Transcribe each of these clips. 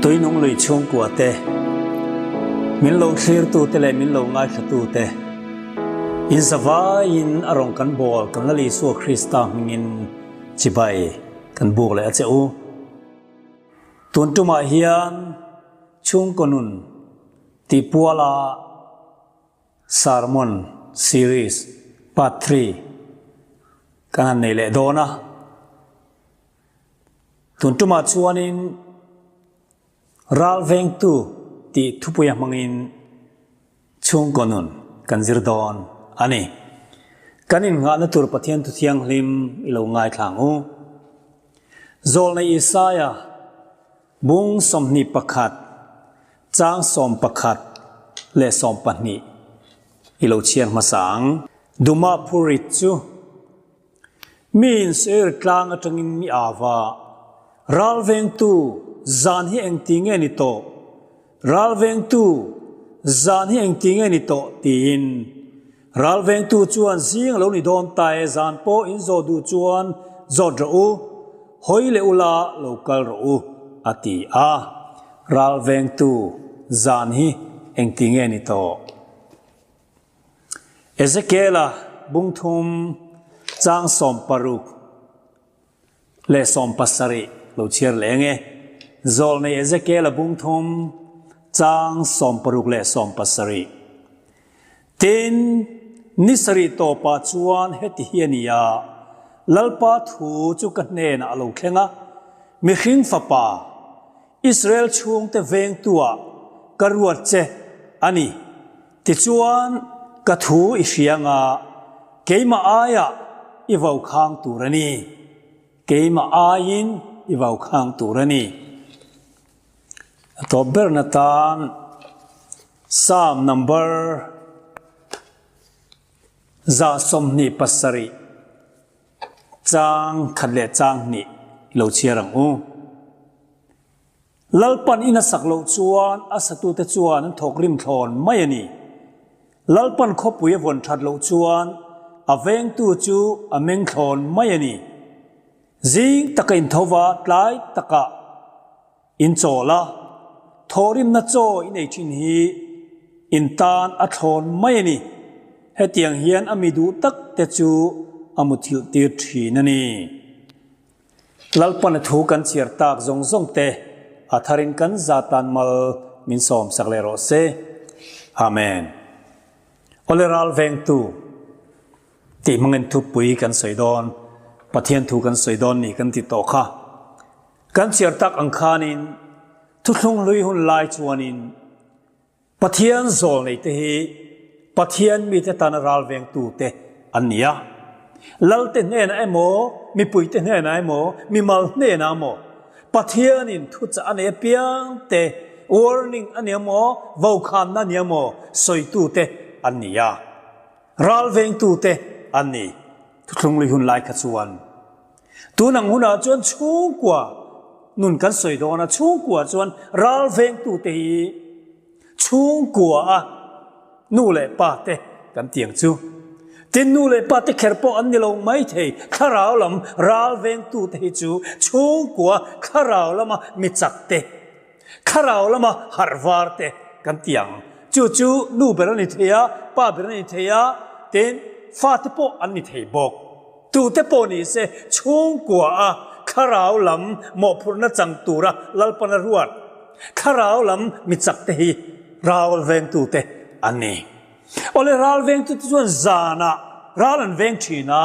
Tuinung lui chhungkua te, min lo thlirtu te leh min lo ngaithlatu te, in zavaiin a rawn kan bawl kan Lal Isua Krista hmingin chibai kan buk leh a che u. Tun tumah hian chhungkaw nun tihpuala Sermon Series Part Three kan han nei leh dawn a. Tun tumah chuanin Ral Vengtu tih thupuia hmangin chhungkaw nun kan zir dawn a ni. Kan innghahna tur Pathian Thu Thianghlim i lo ngaithla ang u. Zawlnei Isaia Bung 21, chang 11 leh 12 i lo chhiar hmasa ang. Duma phurit chu mi insair tlang atangin mi ava, Ralvengtu, zan hi engti nge ni tawh? Ralvengtu, zan hi engti nge ni tawh? tiin. Ralvengtu chuan zing a lo ni dawn ta e, zan pawh in zawh duh chuan zawt rawh u, hawi leh ula lo kal rawh u, a ti a. Ralvengtu, zan hi engti nge ni tawh? Ezekiela bungthum chang 60 leh 70 lo chhiar leh eng e. Zawlnei Ezekiela bungthum chang 60 leh 70. Tin, ni sarih tawpah chuan heti hi a ni a, Lalpa thu chu ka hnenah a lo thleng a, Mihring fapa, Israel chhungte vengtuah ka ruat che a ni. Tichuan, ka thu i hria nga, keimah aiah i vau khang tur a ni. Keimah aiin i vau khang tur a ni. A tawp berna tan Psalm number 127 chang khat leh chang hnih i lo chhiar ang u. Lalpan in a sak loh chuan a satute chuan an thawk rim thlawn mai a ni. Lalpan khawpui a vawn that loh chuan a vengtu chu a meng thlawn mai a ni. Zing taka inthova tlai taka in chawl a, thawhrimna chaw i nei thin hi in tan a thlawn mai a ni. Hetiang hian a mi duh tak te chu a muthilh tir thin a ni. Lalpana thu kan chhiar tak zawng zawng te a tharin kan za tan mal min sawm sak leh rawh se. Amen. Awle ral vengtu tih hmangin thupui kan sawi dawn, Pathian thu kan sawi dawn ni kan ti tawh kha. Kan chhiar tak ang khanin thuthlung hlui hun lai chuanin Pathian zawl nei te hi Pathian mite tana ral vengtu te an ni a. Lal te hnenah emaw, mipui te hnenah emaw, mimal hnenah emaw Pathianin thuchah a nei apiang te, warning a ni emaw, vokhanna a ni emaw sawitu te an ni a. Ral vengtu te an ni. Thuthlung lui hun lai kha chuan Tun ang hunah chuan chhungkua nun kan sawi dawn a, chhungkua chuan ral vengtute hi chhungkua a nu leh pa te kan ti ang chu. Tin, nu leh pa te kher pawh an ni lo mai thei, thlarau lam ral vengtute hi chu chhungkua thlarau lama mi chak te, thlarau lama harh var te kan ti ang. Chu chu nu ber a ni thei a, pa ber a ni thei a, tin, fate pawh an ni thei bawk. Tute pawh ni se, chhungkua a thlarau lam mawhphurhna chang tura Lalpana ruat thlarau lam mi chak te hi ral vengtute an ni. Awle ral vengtute chuan zanah ral an veng thin a,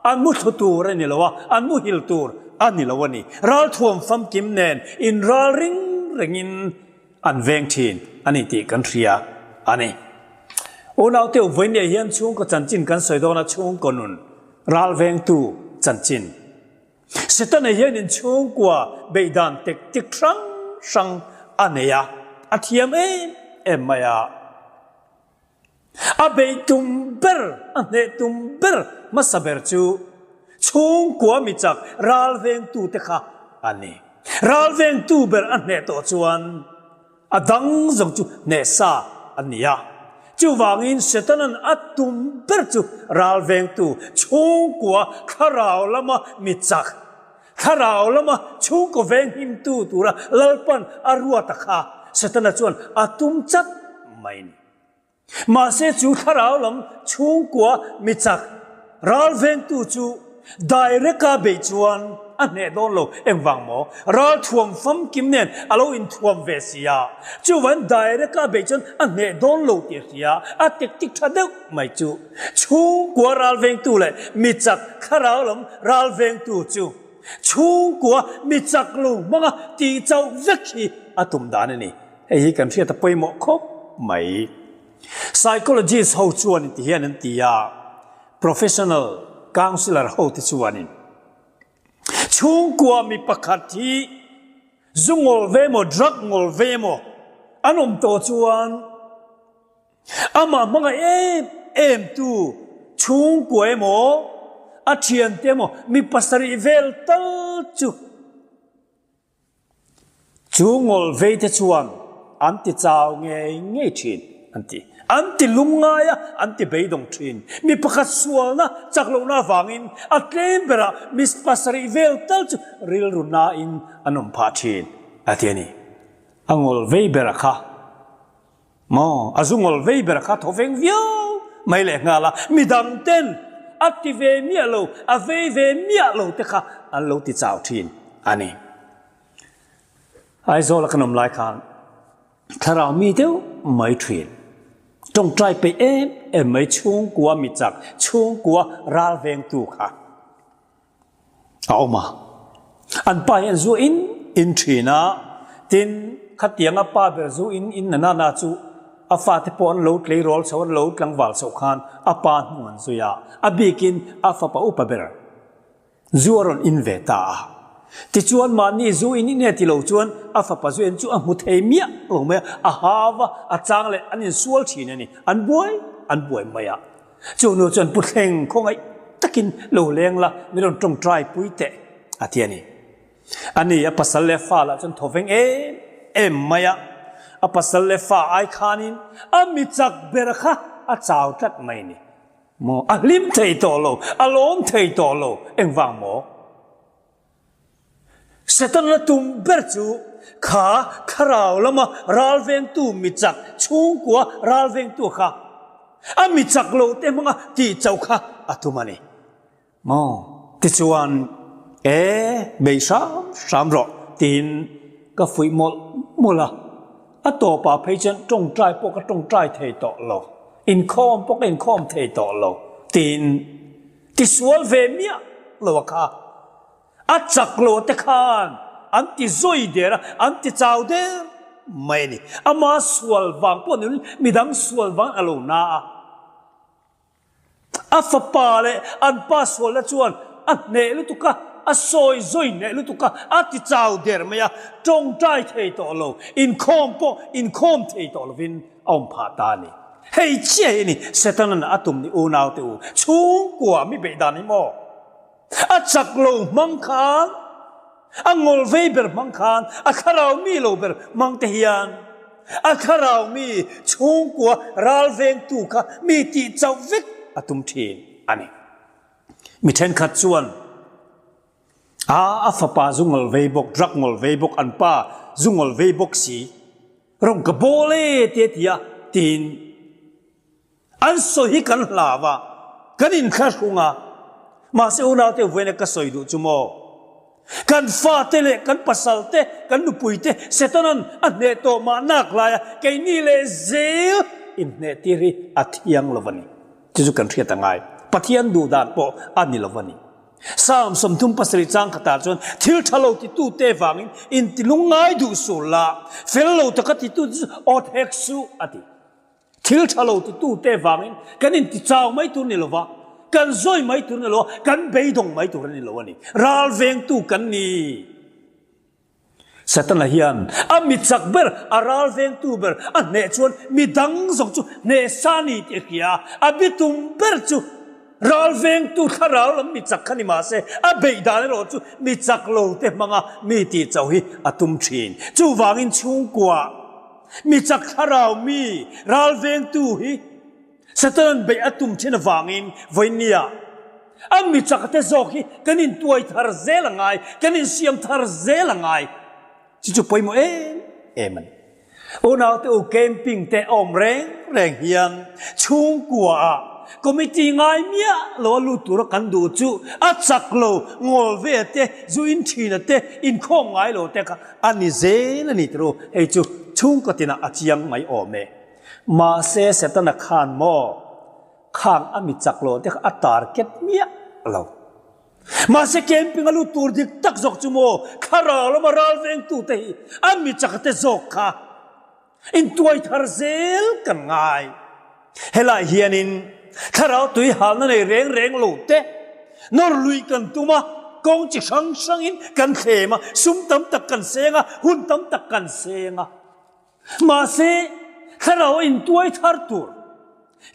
an mu thlu tur a ni lo a, an muhil tur a ni lo a ni. Ral thuam famkim nen in ral ring rengin an veng thin a ni tih kan hria a ni. Unaute Uvawinia hian chhungkaw chanchin kan sawi dawn a, chhungkaw nun ral vengtu chanchin. Setana hianin chhungkua beihdan tactic hrang hrang a nei a, a thiam em em mai a. A beih tum ber, a hneh tum ber hmasa ber chu chhungkua mi chak ral vengtute kha a ni. Ral vengtu ber a hneh tawh chuan a dang zawng chu hneh sa an ni a. Chuvangin Setanan a tum ber chu ral vengtu chhungkua thlarau lama mi chak. thlarau lama chhungkaw venghimtu tura Lalpan a ruat a kha Setana chuan a tum chat mai a ni. Mahse chu thlarau lam chhungkua mi chak ral vengtu chu direct-a beih chuan a hneh dawn lo. Engvang maw? Ral thuam famkim nen a lo inthuam ve si a, chuvan direct-a beih chuan a hneh dawn lo tih a hria, a tactic tha deuh mai chu. Chhungkua ral vengtu leh mi chak thlarau lam ral vengtu chu chhungkua mi chak lo hmanga tih chauh vek hi a tum dan a ni. Hei hi kan hriat a pawimawh khawp mai. Psychologist ho chuan ti hian an ti a, professional counsellor ho te chuanin chhungkua mi pakhat hi zu ngawl ve emaw drug ngawl ve emaw an awm tawh chuan Amah hmangaih em em tu chhungkua emaw, a thiante emaw mi pasarih vel tal chu chu ngawl vei te chuan an ti chau ngei ngei thin an ti. An ti lungngai a, an ti beidawng thin. Mi pakhat sualna chak lohna avangin a tlem berah mi pasarih vel tal chu rilru nain an awm phah thin a ti a ni. A ngawl vei berah kha Maw, a zu ngawl vei ber kha thaw veng viau mai leh nghal a, midang ten a ti ve miah lo, a vei ve miah lo te kha an lo ti chau thin a ni. Aizawl a kan awm lai khan thlarau mi deuh mai thin, tawngtai peih em em mai chhungkua mi chak, chhungkua ral vengtu kha. a awm a. An pa hian zu in in thin a, tin khatianga pa ber zu in in na nana chu a fate pawh an lo tleirawl chho an lo tlangval chhoh khan a pa hnu an zui a, a bikin a fapa upa ber zu a rawn in ve ta a. Tichuan mahni zu in in e ti lo chuan a fapa zu en chu a hmu thei miah lo mai a, a hau va, a chang leh an insual thin a ni, an buai an buai mai a. Chu nu chuan Pu Thleng khawngaih takin lo leng la, min rawn tawngtai pui teh a ti a ni. A ni, a pasal leh fa lah chuan thawveng em em mai a, a pasal leh fa ai khanin a mi chak ber kha a chau tlat mai a ni. Maw, a hlim thei tawh lo, a lawm thei tawh lo, engvang maw? Setana tum ber chu kha thlarau lama ralvengtu mi chak chhungkua ralvengtu kha a mi chak lo te hmanga tih chauh kha a tum a ni. Maw? Tichuan, E, bei hram hram rawh tiin ka fuih mawlh mawlh a. A tawpah phei chuan tawngtai pawh ka tawngtai thei tawh lo, inkhawm pawh ka inkhawm thei tawh lo tiin tisual ve miah lo a kha. A chak lo te khan an ti zawi der a, an ti chau der mai a ni. Ama sual vang pawh ni lovin midang sual vang a lo na a. A fapa leh an pa sualna chuan a hneh lutuk a, a sawi zawi hneh lutuk a, a ti chau der mai a, tawngtai thei tawh lo, inkhawm pawh inkhawm thei tawh lovin a awm phah ta a ni. Hei chiah hi a ni Setanan a tum ni unaute u, chhungkua mi beih dan hi maw? A chak lo hmang khan, a ngawl vei ber hmang khan, a thlarau mi lo ber hmang te hian a thlarau mi chhungkua ral vengtu kha mi tih chauh vek a tum thin a ni. Mi thenkhat chuan a a fapa zu ngawl vei bawk, drug ngawl vei bawk, an pa zu ngawl vei bawk si, rawng ka bawl e te a ti a, tiin An sawi hi kan hlau a, kan inthlahrung a, mahse unaute vawiin ka sawi duh chu maw? Kan fate leh kan pasalte, kan nupuite Setanan a hneh tawh mah nak laia keini leh zel inhnehtir hi a thiang lo a ni. Chu chu kan hriat a ngai. Pathian duh dan pawh a ni lo a ni. Psalm 37 chang khatah chuan thil tha lo titute vangin intilungngai duh suh la, fel lo taka titute chu awt hek suh a ti. Thil tha lo titute vangin kan intichau mai tur ni lova, kan zawi mai tur ni lo, kan beidawng mai tur a ni lo a ni. Ral vengtu kan ni. Satana hian a mi chak ber, a ral vengtu ber a hneh chuan mi dang zawng chu hneh sa ni tih a hria a. A bitum ber chu ral vengtu thlarau lam mi chak kha ni mah se, a beih dan erawh chu mi chak lo te hmanga mi tih chauh hi a tum thin. Chuvangin chhungkua. Mi chak thlarau mi ralvengtu hi Satan beih a tum thin avangin vawinia. A mi chak te zawk hi kan intuai thar zel a ngai, kan insiam thar zel a ngai. Chu chu pawimawh em em a ni. Unaute u camping te a awm reng reng hian chhungkua ah committee ngai miah lo a lut tura kan duh chu a chak lo ngawl ve te zu in thina te inkhawm ngai lo te kha a ni zel a ni tiro hei chu chhungkaw tinah a chiang mai awm e. Mahse Setana khan maw khang a mi chak lo te kha a target miah lo. Mahse camping a lut tur dik tak zawk chu maw thlarau lama ral vengtute hi a mi chakate zawk kha intuai thar zel kan ngai. Helai hianin thlarau tui halna nei reng reng lo te nawr lui kan tum a, kawng chi hrang hrangin kan thlem a, sum tam tak kan seng a, hun tam tak kan seng a. Mahse, thlarau a intuai thar tur,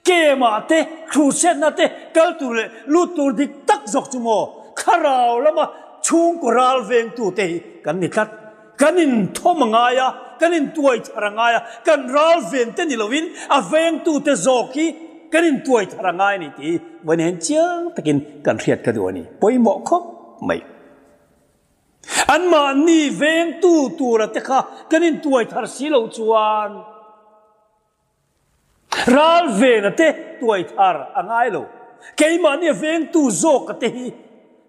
kemah te, thluhchhiatna te kal tur leh lut tur dik tak zawk chu maw thlarau lama chhungkaw ral vengtute hi kan ni tlat. Kan inthawm a ngai a, kan intuai thar a ngai a, kan ral ven te ni lovin a vengtute zawk hi kan intuai thar a ngai a ni tih hi vawiin hian chiang takin kan hriat ka duh a ni. Pawimawh khawp mai. Anmahni vengtu tura te kha kan intuai thar si lo chuan ral vena te tuai thar a ngai lo. Keimahni a vengtu zawka te hi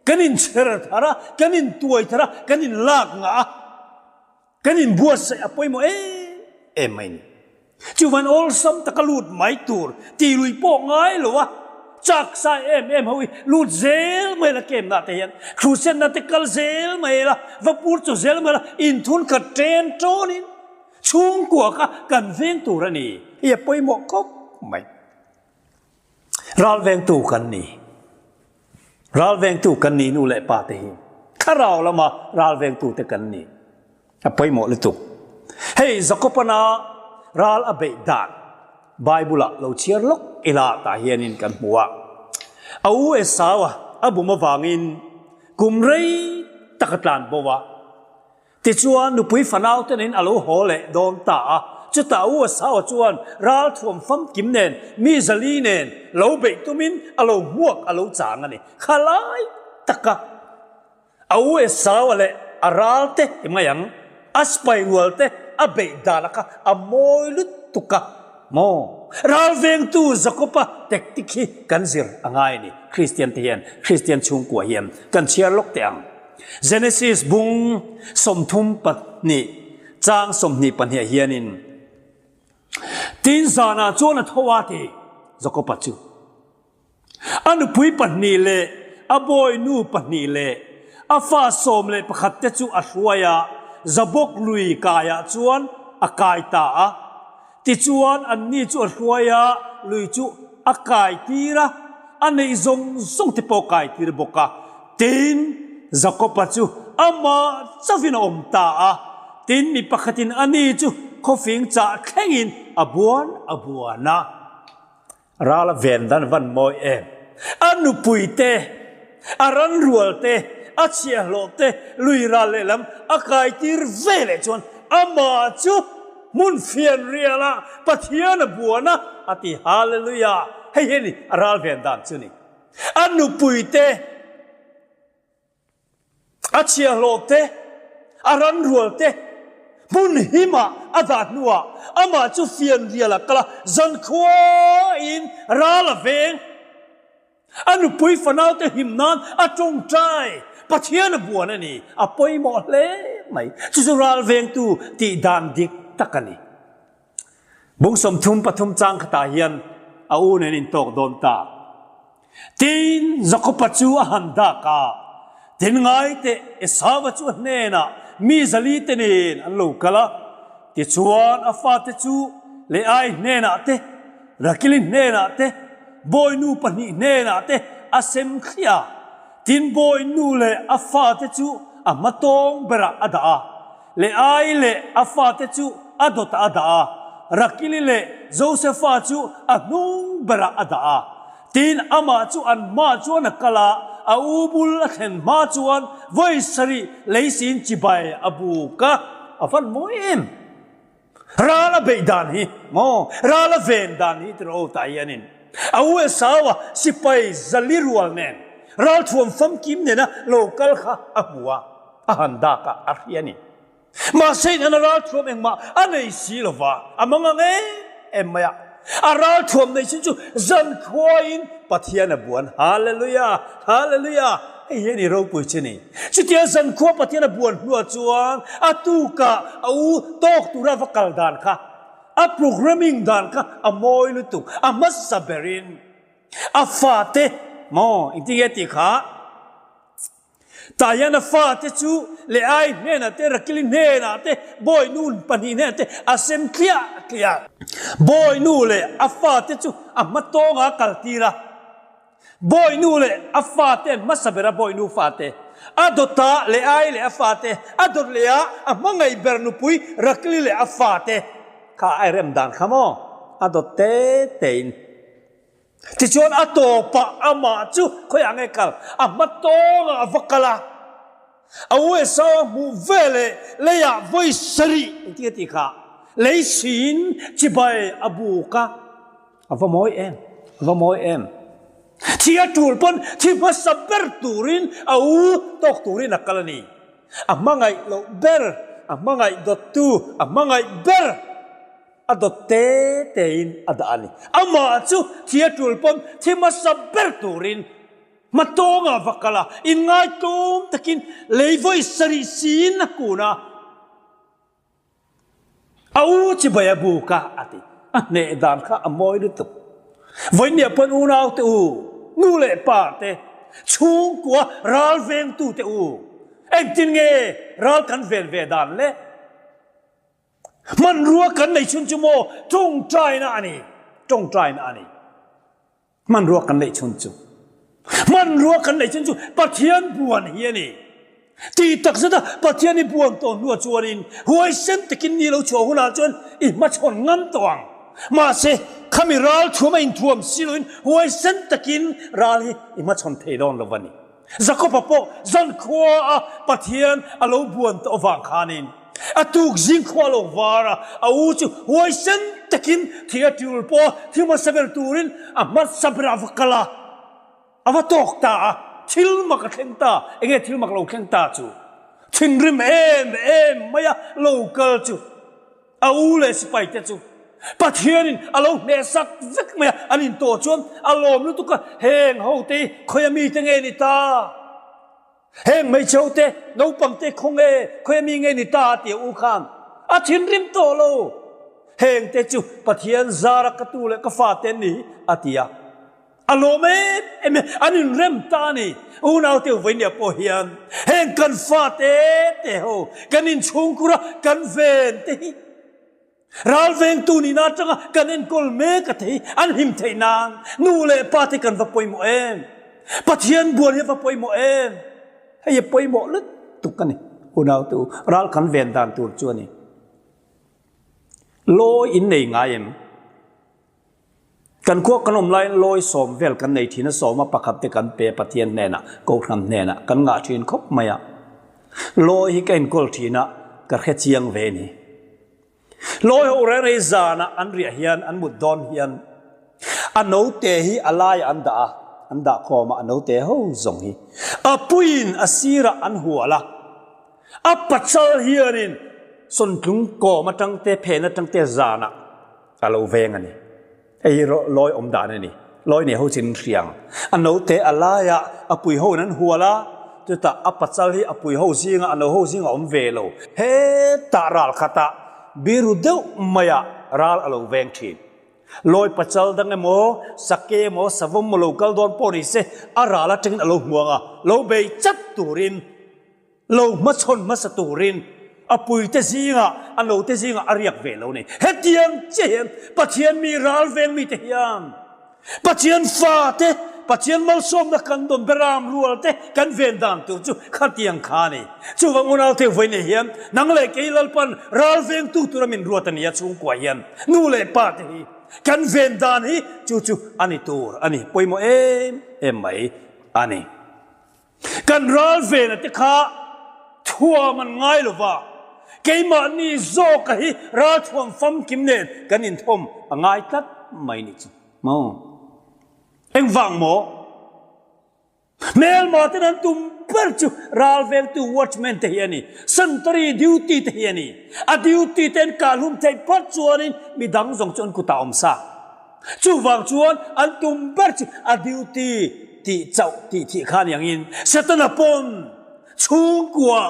kan inchher thar a, kan intuai thar a, kan inlak ngah a. Kan inbuatsaih a pawimawh em em mai ni. Chuvan awlsam taka lut mai tur tih lui pawh ngai lo a, chak sai em em ho hi lut zel mai la kemna te hian thlusenna te kal zel mai la, va pur chaw zel mai la, inthun khat ṭen ṭawnin chhungkua kha kan veng tur a ni. Hei a pawimawh khawp mai. Ral vengtu kan ni. Ral vengtu kan ni nu leh pa te hi. Thlarau lama ral vengtu te kan ni. A pawimawh lutuk. Hei Jakobana ral a beih dan Bible ah lo chhiar lawk ila tah hianin kan hmu a. A u Esau-a a bum avangin kum rei tak a tlan bo a. Tichuan, nupui fanau te nen a lo haw leh dawn ta a. Chutah U Asawa chuan ralthuam famkim nen, mi zali nen lo beih tumin a lo hmuak a lo chang a ni. Khalai taka a U Asawa leh a ral te ti mai ang, a sipai rual te a beih dan kha a mawi lutuk a maw? Ral vengtu Jakob-a tactic hi kan zir a ngai a ni. Kristian te hian, Kristian chhungkua hian kan chhiar lawk teh ang. Genesis bung 32 chang 22 ah hianin, Tin zanah chuan a tho a ti, Jakoba chu a nupui pahnih leh a bawinu pahnih leh a fa 11 te chu a hruai a, Jabok lui kaiah chuan a kai ta a. Tichuan, anni chu a hruai a, lui chu a kaitir a, a neih zawng zawng te pawh a kaitir bawk a. Tin, Jakoba chu amah chauhin a awm ta a. Tin, mi pakhatin ani chu khawfing chah thlengin a buan a buan a. Ral a ven dan van mawi em? A nupui te, a ran rual te, a chhiahhlawh te, lui ral lehlam a kaitir ve leh chuan amah chu hmun fian rialah Pathian a buan a, a ti. Hallelujah! Hei hi a ni a ral ven dan chu ni. A nupui te, A chhiahhlawh te, a ran rual te, hmun himah a dah hnuah amah chu fianrial a kal a, zankhuain ral a veng. A nupui fanau te him nan a tawngtai. Pathian a buan a ni. A pawimawh hle mai. Chu chu ral vengtu tih dan dik tak a ni. Bung 33 chang khatah hian a u nen intawk dawn ta. Tin, Jakoba chu a han dak a, Tin ngai teh, Esauva chu a hnenah mi zali te nen an lo kal a. Tichuan a fate chu Leai hnenah te, Rakili hnenah te, bawinu pahnih hnenah te a sem thliah a. Tin, bawinu leh a fate chu a hmatawng berah a dah a. Leai leh a fate chu a dawtah a dah a, Rakili leh Josefa chu a hnung berah a dah a. Tin, amah chu an hmaah chuan a kal a, a u bul a thlen hma chuan vawi sarih leisin chibai a buk a, a van mawi em! Ral a beih dan hi maw? Ral a ven dan hi tiraw tah hianin a u Esau-a sipai zali rual nen. Ralthuam famkim nena lo kal kha a hmu a, a han dak a, a hria a ni. Mahse in an ralthuam engmah a nei si lo va, a mang ang em em mai a. A ralthuam nei chin chu zankhuain Pathian a buan. Hallelujah! Hallelujah! Hei hi a ni ropui chi ni. Chutia zankhua Pathian a buan hnuah chuan a tukah a u tawk tura va kal dan kha, a programming dan kha a mawi lutuk, a hmasa berin a fate maw engtin nge tih kha? Tah hian a fate chu Leai hnenah te, Rakili hnenah te, bawinu pahnih hnenah te a sem tliah tliah a. Bawinu leh a fate chu a hma tawngah a kaltir a. Bawinu leh a fate an hmasa ber a, bawinu fate a dawt a, Leai leh a fate a dawt leh a, a hmangaih ber nupui Rakili leh a fate kha a rem dan kha maw a dawt te tein. Tichuan a tawpah amah chu khawiah nge kal? A hma tawngah a va kal a, a USA a hmuh veleh leiah vawi sarih engtin a tih kha? Lei siin chibai a buk a, a va mawi em, a va mawi em. Thi a tul pawn thi hmasa ber turin a u tawk turin a kal a ni. A hmangaih loh ber, a hmangaih dawttu, a hmangaih ber. A dawt te tein a dah a ni. Amah chu thi a tul pawn thi hmasa ber turin hma tawngah va kal a, inngaitawm takin lei vawi sarih siin a kun a, a u chibai a buk a, a ti. A hneh dan kha a mawi lutuk. Vawinia pawn unaute u, nu leh pa te, chhungkua ral vengtute u, engtin nge ral kan ven ve dan le? Hmanrua kan neih chhun chu maw tawngtaina a ni, tawngtaina a ni. Hmanrua kan neih chhun chu, hmanrua kan neih chhun chu Pathian buan hi a ni. Tih tak zeta Pathian i buan tawh hnuah chuanin huaisen takin ni lo chhuah hunah chuan i hmachhawn ngam tawh ang. Mahse, khami ral thuam a inthuam si loin huaisen takin ral hi i hmachhawn thei dawn lo a ni. Jakoba pawh zankhua a Pathian a lo buan tawh avang khanin a tuk zingkhua a lo var a, a u chu huaisen takin thing a tiul pawh a thil hmasa ber turin a hmasa berah a va kal a, a va tawk ta a, thil mak a thleng ta, enge thil mak lo thleng ta chu? Thinrim em em mai a lo kal chu. A u leh sipai te chu Pathianin a lo hnehsak vek mai a, an intawh chuan a lawm lutuk a, heng ho te hi khawia mite nge ni ta? Heng hmeichhe ho te, naupang te khaw nge, khawia mi nge ni ta? a ti a u khan a thinrim tawh lo. Heng te chu Pathian zara ka tu leh ka fate an ni hi a ti a. A lawm em em e, an inrem ta a ni. Unaute Vawinia pawh hian heng kan fate te ho, kan inchhungkur a kan ven te hi ral vengtu nihna atanga kan enkawl mek a te hi an hlim theih nan nu leh pa te kan va pawimawh em? Pathian bual hi a va pawimawh em? Hei a pawimawh lutuk a ni. Unaute u, ral kan ven dan tur chu a ni. Lawi in nei ngai em? Kan khua kan awm laiin lawi sawm vel kan nei thin a, sawma pakhat te kan pe Pathian hnenah, Kohhran hnenah kan ngah thin khawp mai a. Lawi hi ka enkawl thin a, ka hre chiang ve ni. Lawi ho reng rei zanah an riah hian, an mut dawn hian a note hi a laiah an dah a, an dah khawm a, a note ho zawng hi a puiin a sirah an hual a, a pachal hianin sawntlung kawm atang te, phen atang te zanah A lo veng a ni. Hei hi lawi awm dan a ni. Lawi nei ho chin hriang. A note a lai a, a pui ho in an hual a, chutah a pachal hi a pui ho zinga, a no ho zinga awm ve lo. Hetah ral khatah biru deuh maiah ral a lo veng thin. Lawi pachal dang emaw, sake emaw, savawm emaw lo kal dawn pawh ni se, a ral atangin a lo hmuang a, lo bei chat turin Lo hmachhawn hmasa turin a puite zingah, a note zingah a riak ve lo ni. Hetiang chiah hian Pathian mi ral veng mite hian Pathian fate, Pathian malsawmna kan dawn beram rual te kan ven dan tur chu khatiang kha a ni. Chuvang unau te vawi nei hian nang leh kei Lalpan ral vengtu tura min ruat a ni a chhungkua hian nu leh pa te hi kan ven dan hi chu chu a ni tur a ni pawimawh em em mai a ni. Kan ral vena te kha thuam an ngai lo va, keimahni zawka hi ral thuam famkim nen kan inthawm a ngai tlat mai nih chu maw? Engvang maw? Hmelma ten an tum ber chu ral vengtu watchman te hi a ni. Sentry duty te hi a ni. A duty te an kahhlum theih phawt chuanin midang zawng chu an kutah awm sa. Chuvang chuan an tum ber chu a duty tih chauh tih thih kha ni angin Setana pawn chhungkua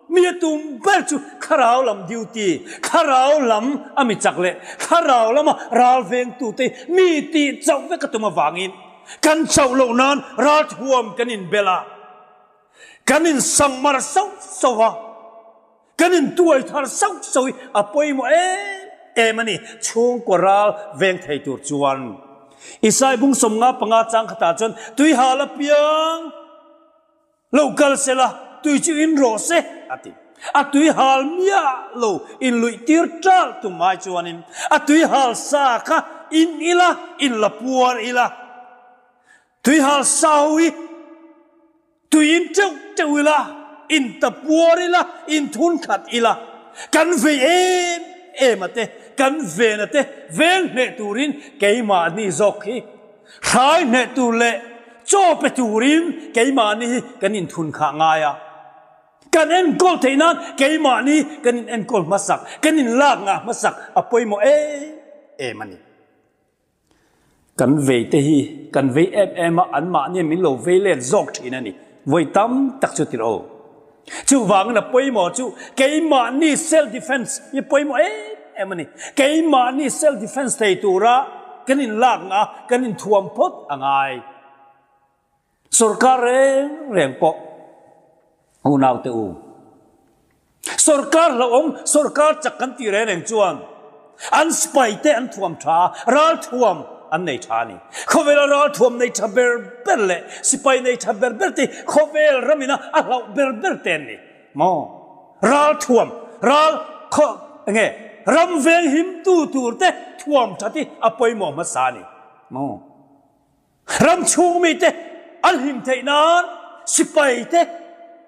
mi a tum ber chu thlarau lam duty, thlarau lam a mi chak leh thlarau lama ral vengtute mi tih chauh vek a tum avangin kan chauh loh nan ralthuam kan inbel a, kan insangmar sauh sauh a. Kan intuai thar sauh sauh hi a pawimawh em em a ni, chhungkaw ral veng thei tur chuan. Isai bung 55 chang khatah chuan tui hal apiang lo kal se la, tui chu in rawh se a ti. A tui hal miah lo in luih tir ṭal tum ai chuanin a tui hal sa kha in ila, in la puar ila, tui hal sa ho hi Tui in teuh teuh ila, in ta puar ila, in thun khat ila, kan vei em em a te, kan ven a te veng hneh turin keimahni zawk hi hrai hneh tur leh chaw pe turin keimahni hi kan inthun khah ngai a. Kan enkawl theih nan keimahni kan in enkawl hmasak, kan in lak ngah hmasak a pawimawh em em a ni. Kan vei te hi kan vei em em a, anmahni min lo vei let zawk thin a ni. Vawi tam tak chu ti lo. Chuvangin a pawimawh chu keimahni self defense hi pawimawh em em a ni. Keimahni self defense thei tura kan inlak ngah a, kan inthuam phawt a ngai. Sorkar reng reng pawh unaute u. Sorkar hlauhawm, sorkar chak kan tih reng reng chuan an sipai te an thuam tha a, ral thuam an nei tha a ni. Khawvela ral thuam nei tha ber ber leh sipai nei tha ber ber te hi khawvel ramina a hlauh ber ber te an ni maw? Ral thuam, ral khaw enge ram veng himtu tur te thuam that hi a pawimawh hmasa a ni maw? Ram chhung mite an hlim theih nan sipai te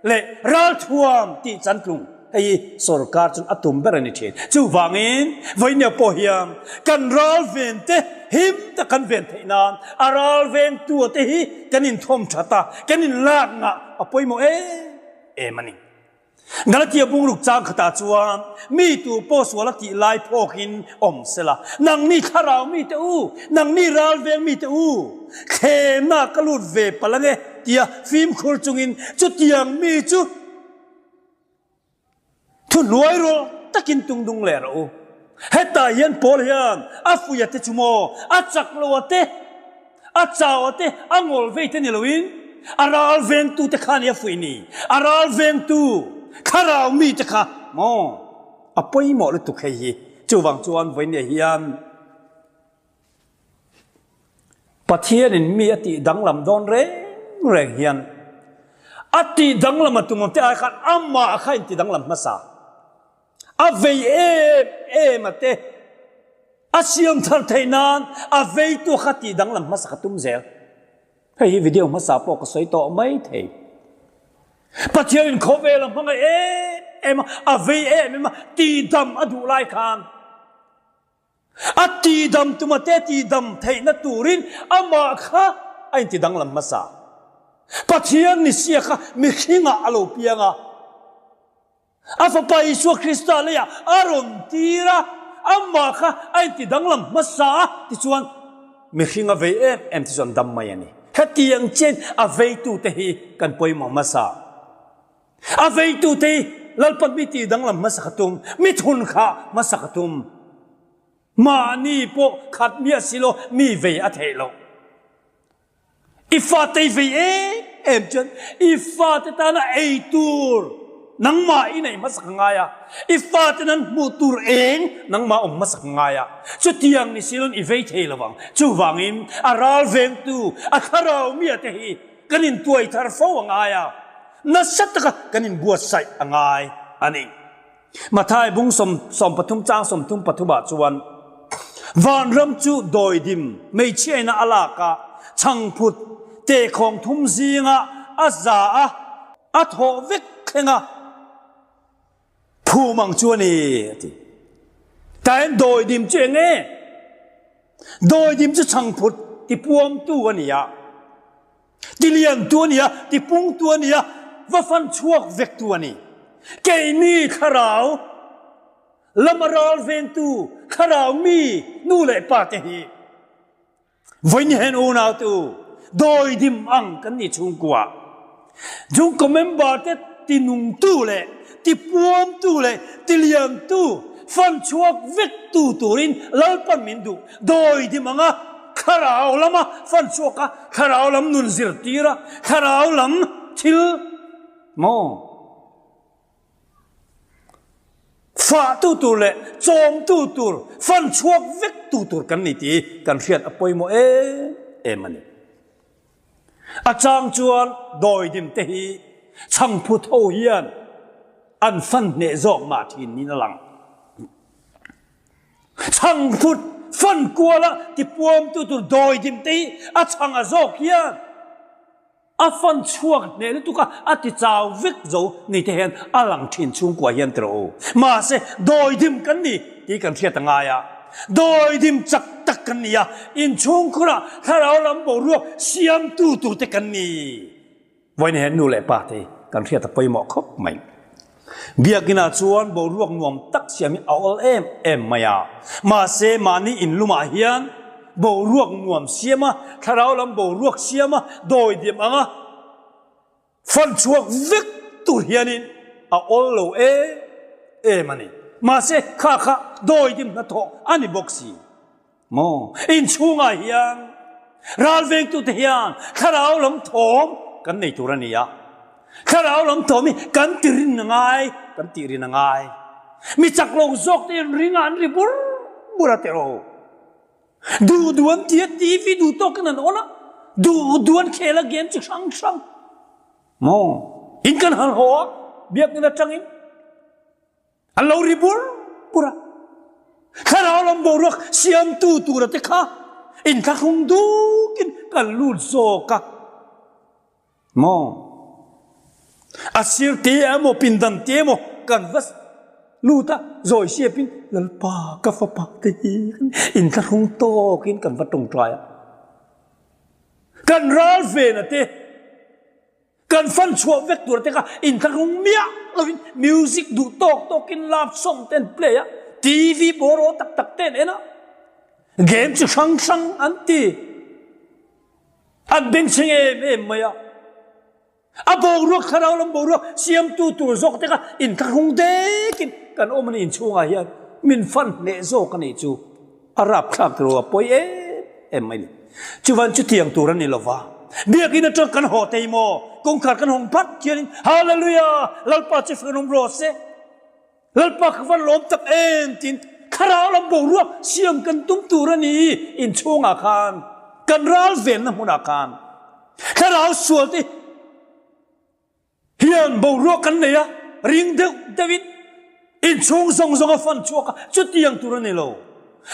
leh ralthuam tih chantlung hei hi sorkar chuan a tum ber a ni thin. Chuvangin vawinia pawh hian kan ralven te him tak kan ven theih nan a ralvengtua te hi kan inthawm that a, kan inlak ngah a pawimawh em em a ni. Galatia bungruk chang khatah chuan, Mi tu pawh sual a tih lai phawkin awm sela, nangni thlarau mite u, nangni ralveng mite u, thlemna ka lut ve palh ange tia fimkhur chungin chutiang mi chu thuhnuai rawh takin tungdung leh rawh u. Hetah hian Paul hian a fuih a te chu maw, a chak lo a te, A chau a te, a ngawl vei te ni loin a ral vengtu te kha a ni a fuih ni. A ral vengtu thlarau mi te kha maw a pawimawh lutuk hei hi. Chuvang chuan vawinia hian Pathianin mi a tih danglam dawn reng reng hian a tih danglam a tum ang te ai khan amah kha in ti danglam hmasa. A vei em em a te. A siam thar theih nan a veitu kha tih danglam hmasa ka tum zel. Hei hi video hmasa pawh ka sawi tawh mai thei. Pathianin khawvel a hmangaih em em a, a vei em em a, tihdam a duh lai khan a tihdam tuma te tihdam theihna turin amah kha a inti danglam hmasa. Pathian ni sia kha mihringah a lo piang a. A Fapa Isua Krista leiah a rawn tir a, amah kha a inti danglam hmasa a, tichuan mihring a vei em em te chu an dam mai a ni. Hetiang chian a veitute hi kan pawimawh hmasa. A veitute hi Lalpan mi tih danglam hmasa ka tum, mi thun kha hmasa ka tum. Mahni pawh khat miah si lo mi vei a theih loh. I fate i vei em em chuan i fate tana ei tur nangmah i neih hmasak a ngai a, i fate nan hmuh tur eng nangmah awm hmasak a ngai a, chutiang ni si lon i vei thei lo vang. Chuvangin a ral vengtu, a thlarau mia te hi kan intuai thar fo a ngai a, nasa taka kan inbuatsaih a ngai a ni. Mathai bung 13 chang 33 ah chuan vanram chu dawidim hmeichhiaina a lak a, chhangphut tehkhawng thum zinga a za a, a thawh vek thleng a, phum ang chu a ni a ti. Tah hian dawidim chu eng nge? Dawidim chu chhangphut tipuamtu a ni a. Tiliantu a ni a, tipungtu a ni a, va fan chhuak vektu a ni. Keini thlarau lama ral vengtu thlarau mi nu leh pa te hi vawiin hian unaute u dawidim ang kan nih chhungkua chhungkaw member te tinungtu leh tipuamtu leh tiliantu fan chhuak vektu turin Lalpan min duh dawidim anga thlarau lama fan chhuak a, thlarau lam nun zirtir a, thlarau lam thil maw fahtu tur leh chawmtu tur, fan chhuak vektu tur kan ni tih kan hriat a pawimawh em em a ni. A chang chuan dawidim te hi chhangphut ho hian an fan hneh zawk mah thin niin a lang. Chhangphut fan kuala tipuamtu tur dawidim te hi a chhang a zawk hian A fan chhuak hneh lutuk a, a ti chau vek zo ni te hian a lang thin chhungkua hian ti rawh u. Mahse, dawidim kan ni tih kan hriat a ngai a. Dawidim chak tak kan ni a, inchhungkhurah thlarau lam boruak siamtu tur te kan ni. Vawiin hian nu leh pa te kan hriat a pawimawh khawp mai. Biakinah chuan boruak nuam tak siam hi a awl em em mai a. Mahse, mahni inlumah hian boruak nuam siam a, thlarau lam boruak siam a, dawidiam anga fan chhuak vek tur hianin a awl lo em em a ni. Mahse, kha kha dawidim hnathawh a ni bawk si. Maw? Inchhungah hian ralvengtute hian thlarau lam thawm kan nei tur a ni a. Thlarau lam thawm hi kan ti rin a ngai, kan tih rin a ngai. Mi chak lo zawk te hian ringa an ri bur bur a tiraw. Duh duh an ti a, TV duh tawkin an on a, duh duh an khel a game chi hrang hrang. Maw? In kan han haw a, biakinn atangin. An lo ri bur bur a. Thlarau lam boruak siamtu tura te kha inthlahrung dukin kan lut zawk a. Maw? A sir te emaw pindan te emaw kan va lut a, zawi siapin Lalpa ka fapa te hi inthlahrung tawkin kan va tawngtai a. Kan ral vena te Kan fan chhuah vek tur te kha inthlahrung miah lovin music duh tawk tawkin love song te an play a, TV bawraw tak tak te an en a, game chi hrang hrang an ti. An bengchheng em em mai a. A boruak thlarau lam boruak siamtu tur zawk te kha inthlahrung dekin kan awm a ni inchhungah hian min fan hneh zawk a nih chu. A rapthlak tur a pawi em em mai ni. Chuvan chutiang tur a ni lova. Biakinn atang kan haw thei maw? Kawngkhar kan hawng phat hianin Hallelujah! Lalpa chu fak awm rawh se. Lalpa ka van lawm tak em tiin thlarau lam boruak siam kan tum tur a ni inchhungah khan kan ral venna hmunah khan thlarau sual te Hian boruak kan nei a, ring deuh deuhin inchhung zawng zawng a fan chhuak a, chutiang tur a ni lo.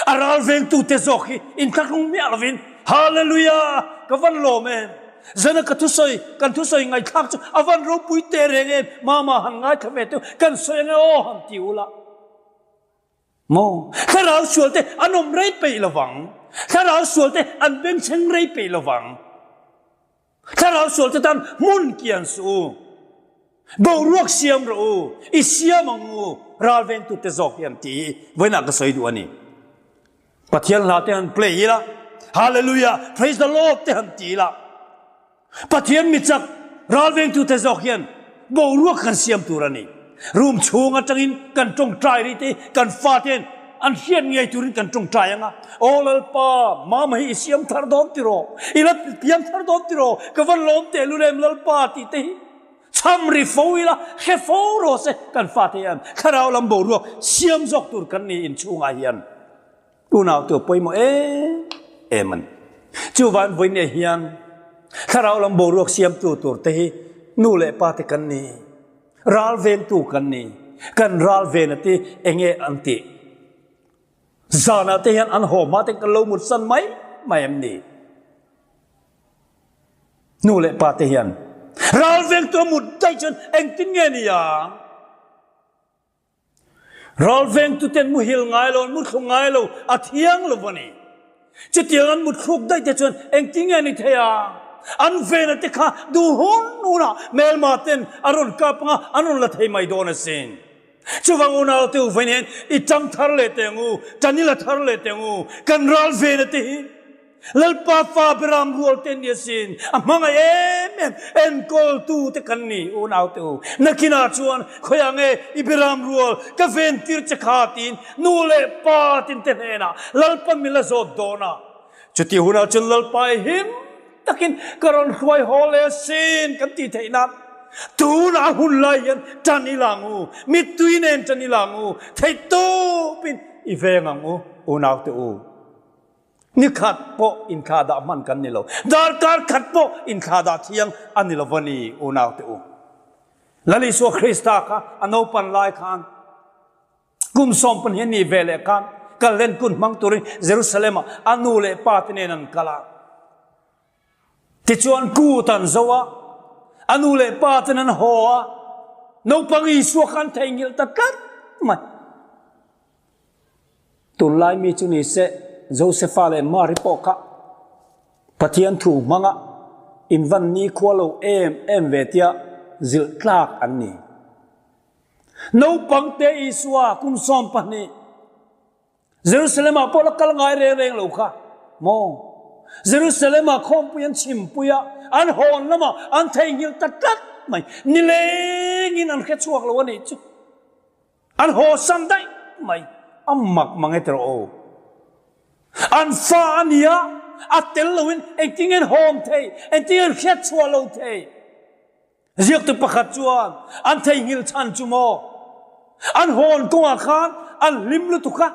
A ral vengtute zawk hi inthlahrung miah lovin, Hallelujah! Ka van lawm em! Zana ka thusawi, kan thusawi ngaihthlak chu a van ropui teh reng em? Mama han ngaithla ve teuh, kan sawi ange aw han ti ula. Maw? Thlarau sualte an awm rei peih lovang. Thlarau sualte an bengchheng rei peih lovang. Thlarau sualte tan hmun kian suh u. Boruak siam rawh u. I siam ang u. Ralvengtute zawk hi an ti hi vawiinah ka sawi duh a ni. Pathian hla te han play ila, Hallelujah, praise the Lord te han ti ila, Pathian mi chak ralvengtute zawk hian boruak kan siam tur a ni. Room chhung atangin kan tawngtai rih te kan fate'n an hriat ngei turin kan tawngtai ang a, Aw Lalpa, mama hi i siam thar dawn tiraw? I la piang thar dawn tiraw? Ka va lawm tehlul em Lalpa tih te hi chham ri fo ila, hre fo rawh se kan fate hian thlarau lam boruak siam zawk tur kan ni inchhungah hian unau tur pawimawh em em a ni. Chuvan vawiin hian thlarau lam boruak siamtu tur te hi nu leh pa te kan ni. Ral vengtu kan ni. Kan ral vena te enge an tih? Zanah te hian an haw hma ten kan lo mutsan mai mai em ni? Nu leh pa te hian ral vengtu a mut daih chuan engtin nge ni ang? Ral vengtuten muhil ngai lo, an muthluk ngai lo, a thiang lo a ni. Chutiang an mutthluk daih te chuan engtin nge ni thei ang? An vena te kha duh hun hunah hmelma ten a rawn kap anga an rawn la thei mai dawn asin. Chuvang unau te u vawiin hian i tang thar leh teh ang u, tan i la thar leh teh ang u, kan ral vena te hi Lalpa fa Beram rual te an ni asin, a hmangaih em em enkawltu te kan ni unau te u. Nakinah chuan khawiah nge i Beram rual ka ven tir che kha tiin nu leh pa tin te hnenah Lalpa min la zawt dawn a. Chutih hunah chuan Lalpa i him takin ka rawn hruai haw leh asin kan tih theih nan tunah a hun lai hian tan i lang u, mittui nen tan i lang u, theihtawpin i veng ang u unaute u. Ni khat pawh inthlahdah hman kan ni lo, darkar khat pawh inthlahdah thiang a ni lo va ni unaute u. Lal Isua Krista kha a naupan lai khan Kum 12 a nih ve leh khan Kallen kun hmang turin Jerusalem-ah a nu leh pa te nen an kal a. Tichuan kut an zo a, a nu leh pa ten an haw a, naupang Isua kha an theihnghilh ta tlat mai. Tunlai mi chu ni se Josefa leh Mary pawh kha Pathian thu hmanga invan nikhua lo em em ve tia zilh tlak an ni. Naupang te Isua kum 12 Jerusalem ah pawh la kal ngai reng reng lo kha maw? Jerusalem ah khawmpui an chhimpui a, an hawn lamah an theihnghilh ta tlat mai. Nilengin an hre chhuak lo a nih chu. An haw san daih mai. A mak mang e tiraw aw. An fa a nia, a tel loin engtin nge an hawn thei, engtin nge an hriat chhuah lo thei. Ziaktu pakhat chuan an theihnghilh chhan chu maw? An hawn kawngah khan an hlim lutuk a,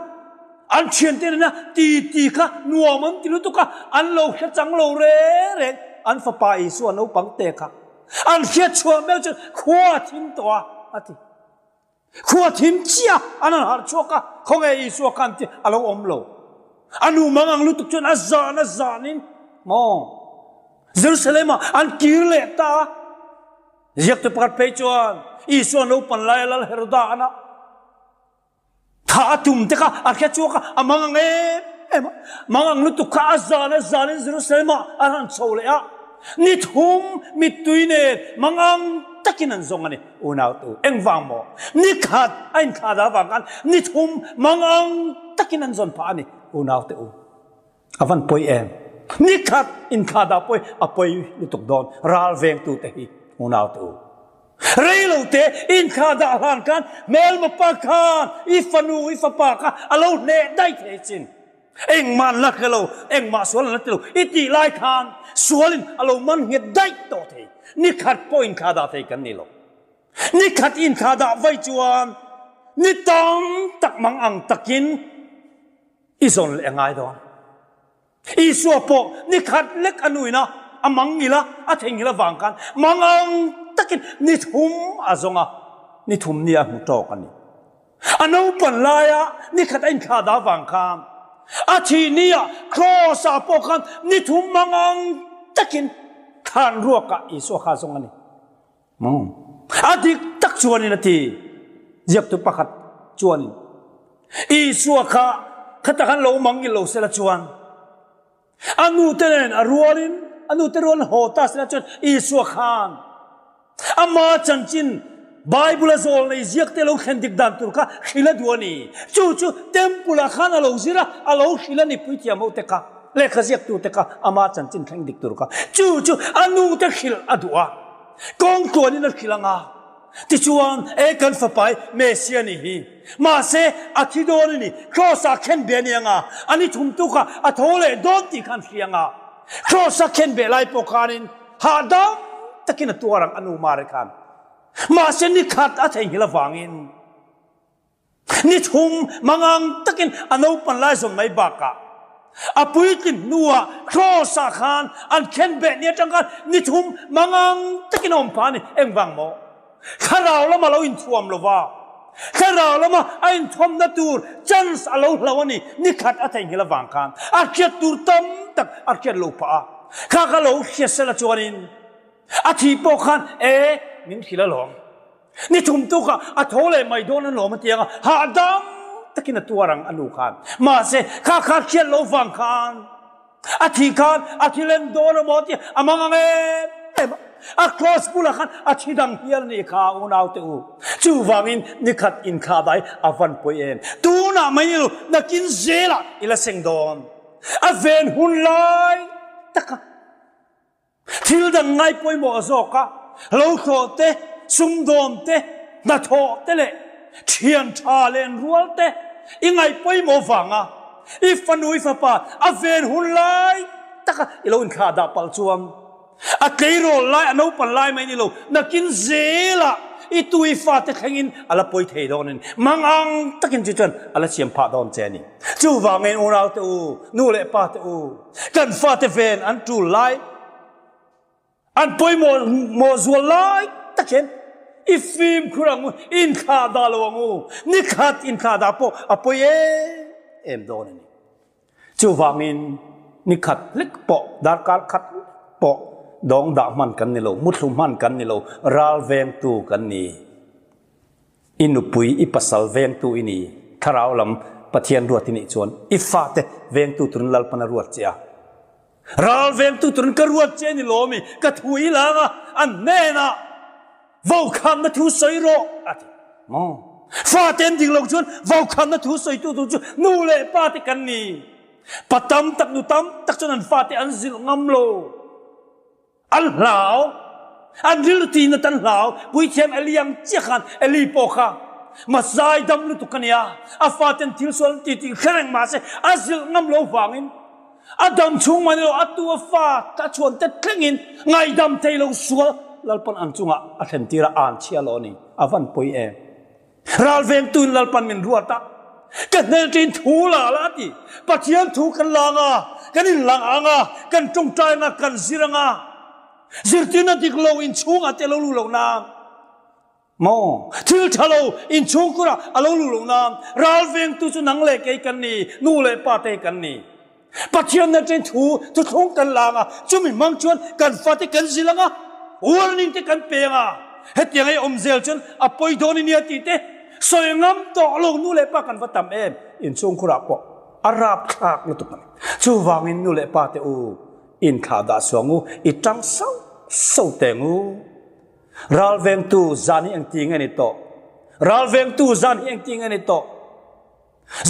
an thiante nena titi kha nuam an ti lutuk a, an lo hre chang lo reng reng. An fapa Isua naupang te kha an hriat chhuah meuh chuan khua a thim tawh a, a ti. Khua thim chiah an han harh chhuak a, khawnge Isua khan ti a lo awm lo. A nu mang ang lutuk chuan a zan a zanin maw Jerusalem ah an kir leh ta a. Ziaktu pakhat phei chuan Isua naupan laia Lal Heroda ana tha a tum te kha a hre chhuak a, a mang ang em em a. Mang ang lutuk kha a zan a zanin Jerusalem ah an han chho leh a. Ni thum mittui nen mang ang takin an zawng a ni. Unautu, engvang maw? Ni khat a inthlah dah avang khan ni thum mangang takin an zawn phah a ni. Unaute u, a van pawi em? Ni khat inthlah dah pawi a pawi lutuk dawn ral vengtute hi, unaute u. Rei lo te inthlah dah hlan khan hmelma pa khan i fanu, i fapa kha a lo hneh daih thei chin. Engmah an la hre lo, engmah sual an la ti lo. I tih lai khan sualin a lo man nghet daih tawh thei. Ni khat pawh inthlah dah thei kan ni lo. Ni khat inthlah dah vai chuan ni tam tak mang ang takin i zawn leh a ngai dawn. Isua pawh ni khat lek a nuin a, a mang ngil a, a theihnghilh avang khan mang ang takin ni thum a zawng a, ni thum ni a hmu tawk a ni. A naupan laia ni khat a inthlah dah vang khan a thih nia Kraws ah pawh khan ni thum mangang takin thlan ruakah Isua kha zawng a ni. A dik tak chuanin a ti. Ziaktu pakhat chuanin Isua kha khata khan lo mang ngil lo sela chuan A nute nen a rualin, a nute rualin haw ta sela chuan Isua khan ama chanchin Bible a zawl nei ziak te lo thlen dik dan tur kha hrilh a duh a ni. Chu chu Temple ah khan a lo zir a, a lo hrilh a ni puithiam ho te kha, lehkha ziaktu te kha ama chanchin thleng dik tur kha. Chu chu a nute hrilh a duh a, kawng tluanin a hrilh ang a. Tichuan, e kan fapai Messia nih hi. Mahse, a thi dawn a ni. Kraws-ah khenbeh a ni ang a, a ni thumtu kha a tho leh dawn tih khan hria ang a. Kraws-a khenbeh lai pawh khanin hahdam takin a tuar ang a nu Mari khan. Mahse, ni khat a theihnghilh avangin Ni thum mangang takin a naupan lai zawn mai bakah a puitlin hnuah Kraws-ah khan an khenbeh ni atang khan ni thum mangang takin a awm phah a ni. Engvang maw? Thlarau lama lo inthuam lo va, thlarau lama a inthuamna tur chance a lo hlo a ni. Ni khat a theihnghilh avang khan a hriat tur tam tak a hriat lo phah a. Kha kha lo hria sela chuanin a thih pawh khan e min hrilh alawm. Ni thum tukah a tho leh mai dawn an lawm a ti ang a, hahdam takin a tuar ang a nu khan. Mahse, kha kha hriat lo vang khan. A thih khan a thi len dawn a maw tih a mang ang em em a. A cross bulah khan a thi dang hial a nih kha unau te u. Chuvangin nikhat inthlah dai a van pawi em. Tunah mai ni lo nakin zelah i la seng dawn. A ven hun lai taka. Thil dang ngai pawimawh zawk a, lo thlawh te, sumdawm te, hnathawh te leh thian tha len rual te i ngaih pawimawh vanga i fanu i fapa a ven hun lai taka i lo inthlah dah palh chuan a tleirawl lai a naupan lai mai ni lo nakin zelah i tu i fate thlengin a la pawi thei dawn a ni. Mang ang takin chu chuan a la siam phah dawn che a ni. Chuvangin unaute u, nu leh pate u, Kan fate ven an tul lai, an pawimawh mawh zual lai tak hian i fimkhur ang u, inthlah dah lo ang u, nikhat inthlah dah pawh a pawi em em dawn a ni. Chuvangin nikhat hlek pawh, darkar khat hlek pawh dawng dah hman kan ni lo, muthlu hman kan ni lo, ral vengtu kan ni. I nupui, i pasal vengtu i ni. Thlarau lam Pathian ruat i nih chuan i fate vengtu turin Lalpan a ruat che a. Ral vengtu turin ka ruat che ni lawmi, ka thu i lang a, an hnenah vokhamna thu sawi rawh a ti. Maw? Fate an ding lo chuan vokhamna thu sawitu tur chu nu leh pa te kan ni. Pa tam tak, nu tam tak chuan an fate an zilh ngam lo. An hlau. An rilru tiin an hlau. Puithiam Eli ang chiah khan Eli pawh kha mazai dam lutuk a nia. A faten thil sual an ti tih hre reng mahse a zilh ngam lo vangin a dam chhung mai lo a tu a fa a chhuan te thlengin ngaihdam thei lo sual Lalpan an chungah a thlen tir a, an chhia lo a ni. A van pawi em. Ralvengtuin Lalpan min ruat a, ka hnelṭin thu la la a ti. Pathian thu kan la ang a, kan inlang ang a, kan ṭawngṭai ang a, kan zir ang a. Zirtirna dik lo inchhungah te a lo luh loh nan maw? Thil ṭha lo inchhungkurah a lo luh loh nan ralvengtu chu nang leh kei kan ni, nu leh pa te kan ni. Pathian atangin thu thuthlung kan la ang a, chumi hmang chuan kan fate kan zil ang a, warning te kan pe ang a, hetiang ei awm zel chuan a pawi dawn i nia tih te sawi ngam tawh lo nu leh pa kan va tam em, inchhungkhurah pawh a rapthlak lutuk a ni. Chuvangin nu leh pa te u, inthlah dah suang u, i tang sauh sauh teng u. Ralvengtu zan hi engti nge ni tawh? Ralvengtu zan hi engti nge ni tawh?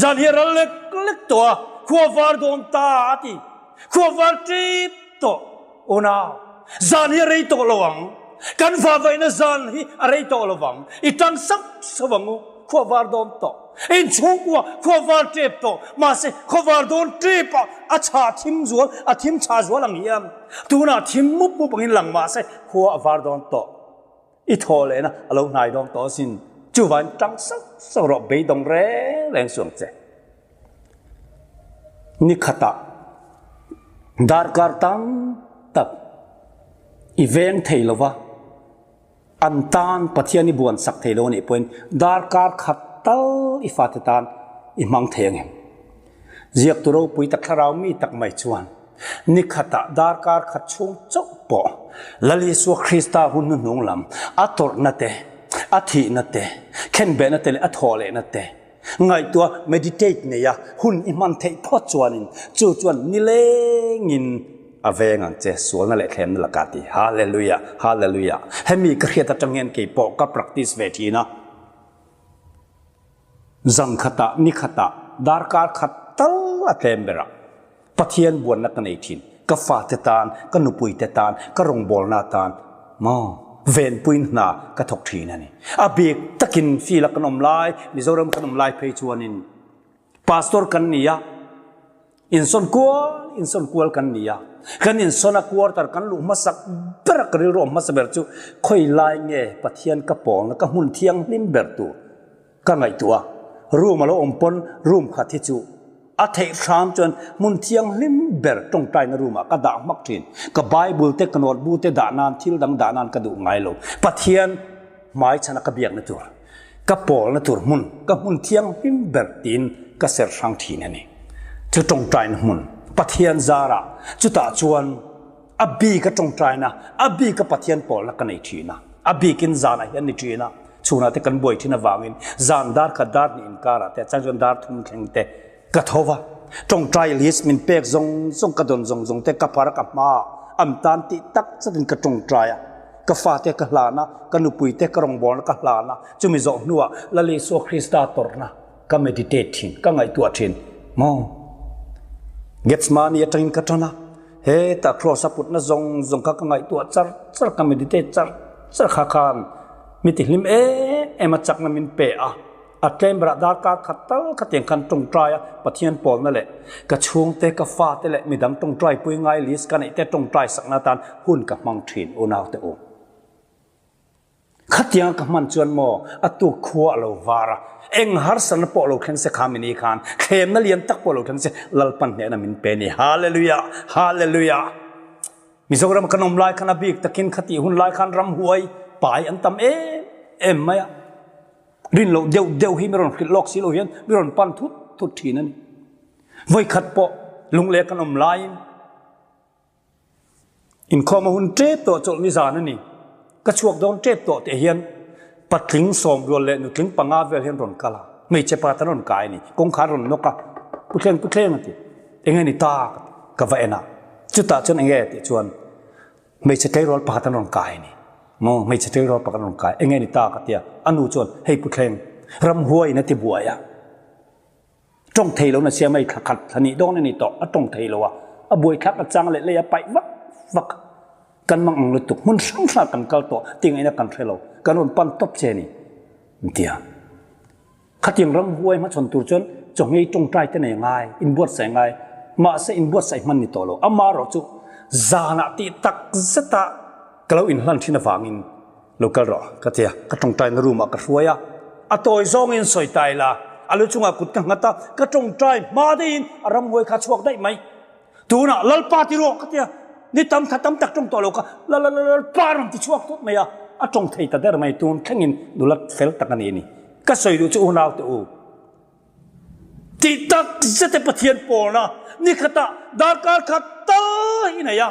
Zan hi a ral lek lek tawh a, khua var dawn ta a ti. Khua var tip tawh. Unau, zan hi a rei tawh lo ang. Kan vavaina zan hi a rei tawh lo vang. I tang sauh sauh ang u, khua var dawn tawh. Inchhungkua khua var tep tawh, mahse khua var dawn tep ah a chhah thim zual, a thim chhah zual ang hian tunah thim mup mup angin lang mahse khua a var dawn tawh. I thaw lehna a lo hnai dawng tawh asin. Chuvain tang sauh sauh rawh beidawng reng reng suang che. Ni khatah darkar tam tak i veng thei lova, an tan Pathian i buan sak thei lo anih pawhin darkar khat tal i fate tan i hmang thei angem? Ziaktu ropui tak thlarau mi tak mai chuan ni khatah darkar khat chhung chauh pawh Lal Isua Krista hun hnuhnung lam a tawrhna te, a thihna te, khenbehna te leh a thawhlehna te ngaihtuah meditate neia hun i hman theih phawt chuanin chu chuan nilengin a veng ang che sualna leh thlemna lakah ti. Hallelujah! Hallelujah! Hemi ka hriat atang hian keipawh ka practice ve thin a. Zan khatah, ni khatah, darkar khat tal a tlem berah Pathian buanna ka nei thin. Ka fate tan, ka nupuite tan, ka rawngbawlna tan maw venpuiin hna ka thawk thin a ni. A bik takin field a kan awm lai, Mizoram kan awm lai phei chuanin Pastor kan ni a, Insawn kual, insawn kual kan ni a. Kan insawn a quarter kan luh hmasak ber a, ka rilru awm hmasa ber chu khawi lai nge Pathian ka pawlna ka hmun thianghlim ber tur ka ngaihtuah a. Room a lo awm pawn room khat hi chu a theih hram chuan hmun thianghlim ber tawngtaina room ah ka dah hmak thin. Ka Bible te ka notebook te dah nan thil dang dah nan ka duh ngai lo. Pathian hmai chhan a ka biakna tur. Ka pawlna tur hmun, ka hmun thianghlim ber tiin ka ser hrang thin a ni. Chu tawngtaina hmun, Pathian zarah, chutah chuan a bika tawngtaina, a bika Pathian pawlna ka nei thin a. A bikin zanah hian ni thin a, chhunah te kan buai thin avangin zan dar khat dar hnih inkarah te, chang chuan dar thum thleng te ka tho va. Tawngtai list min pek zawng zawng ka dawn zawng zawng te ka phar a ka hma ah an tan tih tak zet in ka tawngtai a. Ka fate ka hlan a, ka nupui te ka rawngbawlna ka hlan a, chumi zawh hnuah Lal Isua Krista tawrhna ka meditate thin, ka ngaihtuah thin. Maw? Gethsemane atangin ka tan a, hetah cross a putna zawng zawng kha ka ngaihtuah char char, ka meditate char char kha khan mi tihlim em em a chakna min pe a. A tlem berah darkar khat tal khatiang khan tawngtai a, Pathian pawlna leh ka chhungte, ka fate leh midang tawngtai pui ngai list ka neih te tawngtai sakna atan hun ka hmang thin unaute u. Khatianga ka hman chuan maw a tuk khua a lo var a, eng harsatna pawh lo thleng se kha mini khan thlemna lian tak pawh lo thleng se Lalpan hnehna min pe ni. Hallelujah! Hallelujah! Mizoram kan awm lai khan a bik takin khatih hun lai khan ramhuai pai an tam em em mai a. Rin loh deuh deuh hi mi rawn hrilh lawk si lo hian mi rawn pan thut thut thin a ni. Vawikhat pawh lungleh kan awm laiin inkhawm a hun tep tawh chawlh nizan a ni. Ka chhuak dawn tep tawh teh hian patling sawmrual leh nutling panga vel hian rawn kal a, hmeichhe pakhat an rawn kai a ni. Kawngkhar rawn nawk a, Puthleng Puthleng a ti. Enge ni ta ka ti. Ka va en a, chutah chuan enge tih chuan Hmeichhe tleirawl pakhat an rawn kai a ni. Maw, hmeichhe tleirawl pakhat an rawn kai. Enge ni ta ka tia. A nu chuan, Hei Pu Thleng, ramhuaiin a ti buai a. Tawng thei lo na siam hei thla khat thla nih dawn a ni tawh. A tawng thei lo a. A buai thlak a chang leh lei a paih vak vak. Kan mang ang lutuk. Hmun hrang hrang kan kal tawh. Tingaihna kan hre lo. Kan rawn pan tawp che a ni. An ti a. Khatiang ramhuai hmachhawn tur chuan chawngei tawngtai te nei ngai, inbuatsaih ngai, mahse inbuatsaih hman ni tawh lo. Amaherawh chu zanah tih tak zeta ka lo inhlan thin avangin lo kal rawh ka ti a, ka tawngtaina room ah ka hruai a, a tawi zawngin sawi ta ila, a lu chungah kut ka nghat a, ka tawngtai hma daihin a ramhuai kha a chhuak daih mai. Tunah Lalpa ti rawh ka ti a, ni tam kha tam tak tawng tawh lo kha Lalpa rawn ti chhuak tawp mai a, a tawng thei ta der mai tun thlengin nula fel tak a ni a ni. Ka sawi duh chu unau te u, tih tak zete Pathian pawlna ni khatah darkar khat tal i nei a,